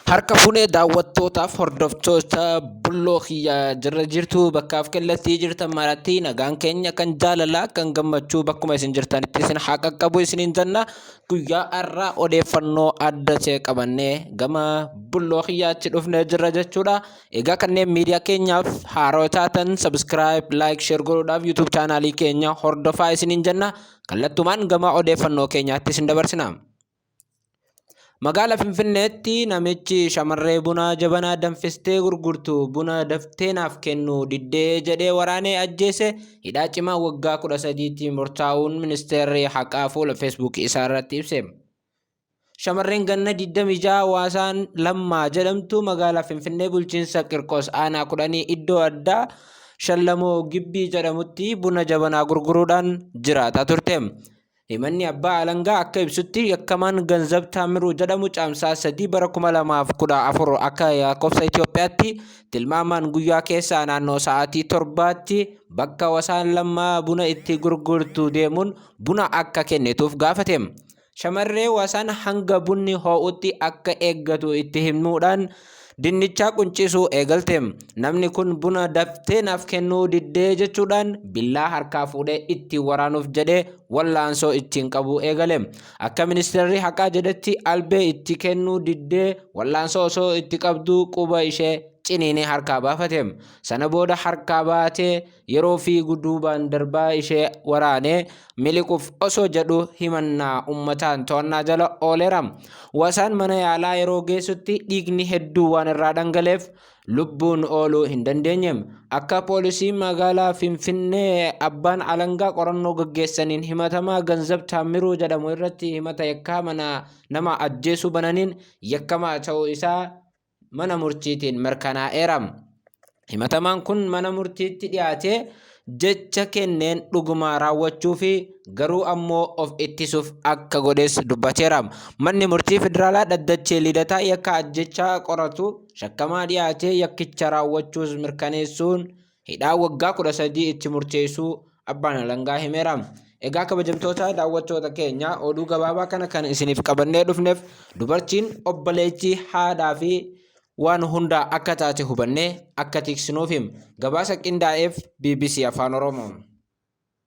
Harka fuunee daawwattootaaf hordoftoota bulloo kiyya jirra jirtu bakkaaf kallattii jirtan maratti nagaan keenya kan jaalalaa kan gammachuu bakkuma isin jirtanitti isin haa qaqqabu isiniin jenna. Guyyaa har'aa odeeffannoo adda ta'e qabannee gama bulloo kiyyaatti dhufnee jirra jechuudha. Egaa kanneen miidiyaa keenyaaf haaroo taatan subscribe, like, share godhuudhaaf YouTube chaanaalii keenya hordofaa isiniin jenna. Kallattumaan gama odeeffannoo keenyaatti isin dabarsina. Magaala Finfinneetti namichi shamarree buna jabanaa danfistee gurgurtu buna daftee naaf kennuu diddee jedhee waraanee ajjeese hidhaa cimaa waggaa 13tti murtaa'uun ministeerri haqaa fuula feesbuukii isaa irratti ibse. Shamarreen ganna 26 Waasaan Lammaa jedhamtu magaalaa Finfinnee bulchiinsa Qirqos aanaa 10 iddoo addaa Shallamoo Gibbii jedhamutti buna jabanaa gurguruudhaan jiraataa turte. Himanni abbaa alangaa akka ibsutti yakkamaan Ganzab Taammiruu jedhamu Caamsaa 3 bara 2014 akka lakkoofsa Itoophiyaatti tilmaamaan guyyaa keessaa naannoo sa'aatii 7tti bakka Wasaan Lammaa buna itti gurgurtu deemuun buna akka kennituuf gaafate. Shamarree Wasaan hanga bunni hoo'utti akka eeggatu itti himuudhaan dinnichaa quncisuu eegalte. Namni kun buna daftee naaf kennuu diddee jechuudhaan billaa harkaa fuudhee ittiin waraanuuf jedhee wallaansoo ittiin qabuu eegale. Akka ministeerri haqaa jedhetti albee itti kennuu diddee wallaansoo osoo itti qabduu quba ishee ciniinee harkaa baafate. Sana booda harkaa baatee yeroo fiigu duubaan darbaa ishee waraanee miliquuf osoo jedhu himannaa ummataan to'annaa jala ooleera. Wasaan mana yaalaa yeroo geessutti dhiigni hedduu waan irraa dhangaleef lubbuun ooluu hin dandeenye. Akka poolisii magaalaa Finfinnee abbaan alangaa qorannoo gaggeessaniin himatamaa Ganzab Taammiruu jedhamu irratti himata yakkaa mana nama ajjeesuu bananiin yakkamaa ta'uu isaa mana murtiitiin mirkanaa'eera. Himatamaan kun mana murtiitti dhiyaatee jecha kenneen dhuguma raawwachuu fi garuu ammoo of ittisuuf akka godhes dubbateera. Manni murtii federaalaa dhaddachee Lidataa yakka ajjechaa qoratu shakkamaa dhiyaatee yakkicha raawwachuus mirkaneessuun hidhaa waggaa 13 itti murteessuu abbaan alangaa himeera. Egaa kabajamtoota daawwattoota keenya oduu gabaabaa kana kan isiniif qabannee dhufneef dubartiin obboleettii haadhaa fi waan hundaa akka taate hubannee akka tiksinuufi. Gabaasa qindaa'eef bbc Afaan Oromoo.